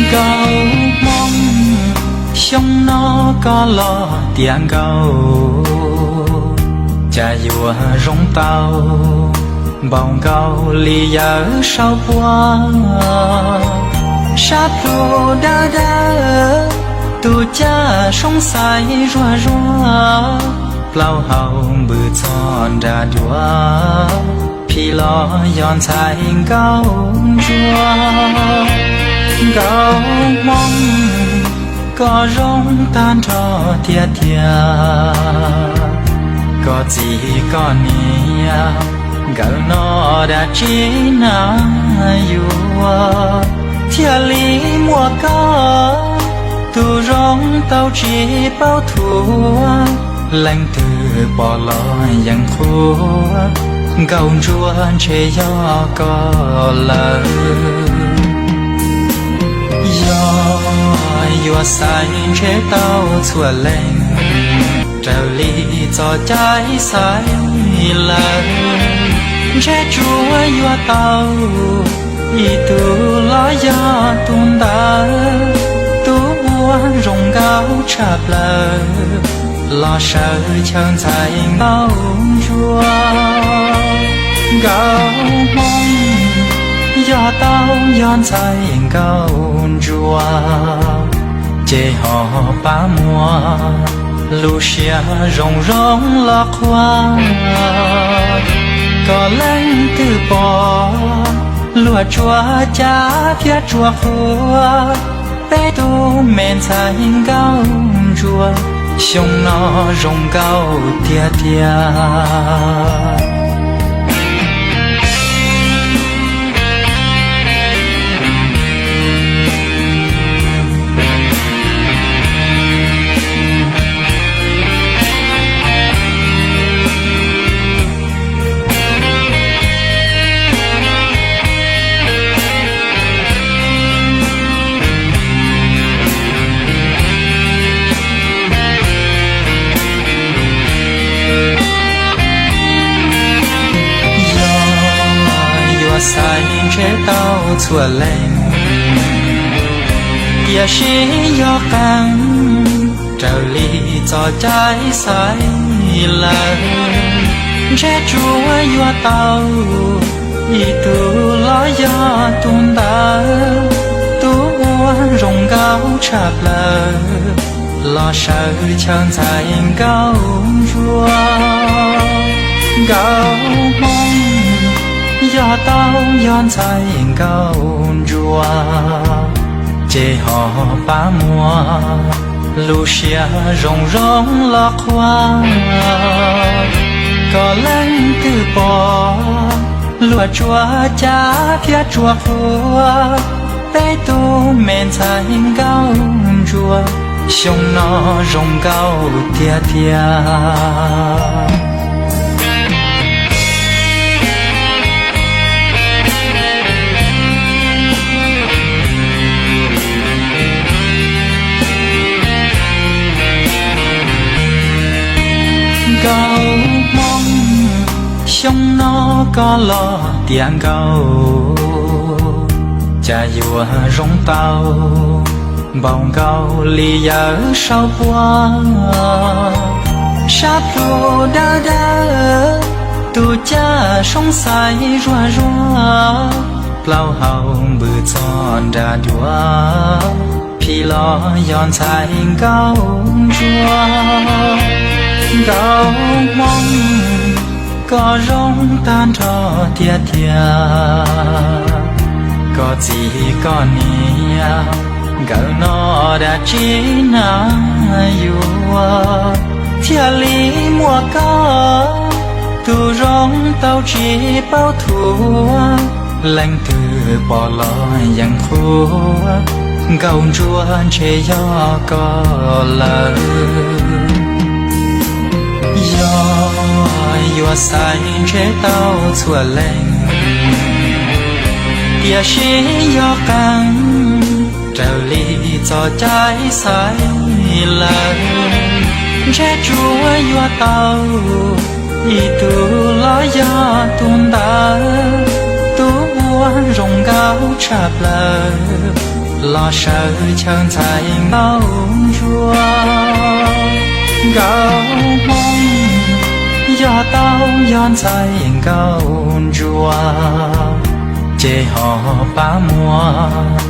Nkauj Hmoob, xyoo no koj los tiav nkauj, cas yuav zoo tau npaum nkaus li yawg Saub Puab. Sab plhu dawb dawb, tus caj soob xaiv zuag zuag, plaub hau npws txog nram duav, phim los yog ntxhais nkauj ntsuab. Nkauj Hmoob, koj zoo tag nrho tiag tiag, koj txiv koj niam nkawd noj dab tsi na yuav, thiaj li muaj koj tus zoo tau tsis paub thuav. Leej twg pom los yeej qhuas, nkauj ntsuab ntshe yog koj lawm. Yog yuav xaiv ntshe tau txhua leej, raws li txoj cai xaiv lawm, ntshe tsuas yuav tau ib tug los yog tus ntawd, tus uas zoo nkauj tshaj plaws los sawv chaw ntxhais nkauj ntsuab. Nkauj Hmoob, yog tau yog ntxhais nkauj ntsuab, ces ho pab muab lub siab zoo zoo los qhuas, kom leej twg pom luag tsuas cav thiab tsuas qhuas. Peb tug me ntxhais nkauj ntsuab, xyoo no zoo nkauj tiag tiag. Yog yuav xaiv ntshe tau txhua leej, tiam sis yog qee raws li txoj cai xaiv lawm, ntshe tsuas yuav tau ib tug los yog tus ntawd, tus uas zoo nkauj tshaj plaws los sawv chaw ntxhais nkauj ntsuab. Nkauj Hmoob, yog tau yog ntxhais nkauj ntsuab, ces ho pab muab lub siab zoo zoo los qhuas, kom leej twg pom luag tsuas cav thiab tsuas qhuas. Peb tug me ntxhais nkauj ntsuab, xyoo no zoo nkauj tiag tiag. Nkauj Hmoob, xyoo no koj los tiav nkauj, cas yuav zoo tau npaum nkaus li yawg Saub Puab. Sab plhu dawb dawb, tus caj soob xaiv zuag zuag, plaub hau npws txog nram duav, phim los yog ntxhais nkauj ntsuab. Nkauj Hmoob, koj zoo tag nrho tiag tiag, koj txiv koj niam nkawd noj dab tsi na yuav, thiaj li muaj koj tus zoo tau tsis paub thuav. Leej twg pom los yeej qhuas, nkauj ntsuab ntshe yog koj lawm. Yog yuav xaiv ntshe tau txhua leej, tiam sis yog qee raws li txoj cai xaiv lawm, ntshe tsuas yuav tau ib tug los yog tus ntawd, tus uas zoo nkauj tshaj plaws los Sawv chaw ntxhais nkauj ntsuag, nkauj Hmoob yog tau yog ntxhais nkauj ntsuag, ces ho pab muab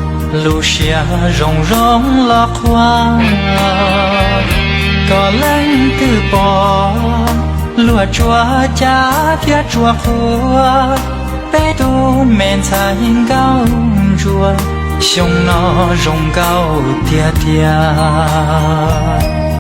lub siab zoo zoo los qhuas, kom leej twg pom luag tsuas cav thiab tsuas qhuas. Peb tug me ntxhais nkauj ntsuag, xyoo no zoo nkauj tiag tiag.